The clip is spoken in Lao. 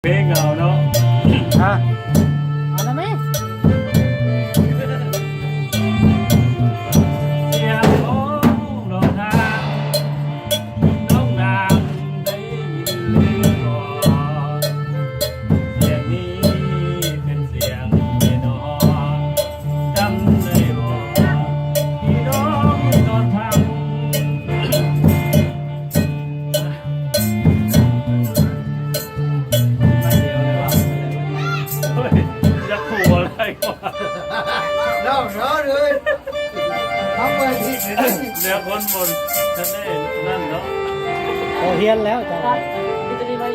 ເພງເອົາເນາະ ຮະ ເອົາລະແມ່ ສຽງຂອງນອກທາງ ນ້ອງນາງໄດ້ຍິນຫຼືບໍ່? ສຽງນີ້ເປັນສຽງແມ່ນ້ອງ ຈຳໄດ້ບໍ່ ພີ່ນ້ອງນອກທາງ. ຢາກຮູ້ບໍ່ໄດ້ວ່າ ນ້ອງເນາະເອີຍ ເຮົາເປີດຜິດ ແນວຄົນບໍ່ທັນໄດ້ນັ້ນເນາະ ໂອ ຮຽນແລ້ວເຈົ້າ ມີແຕ່ນີ້ໄວ້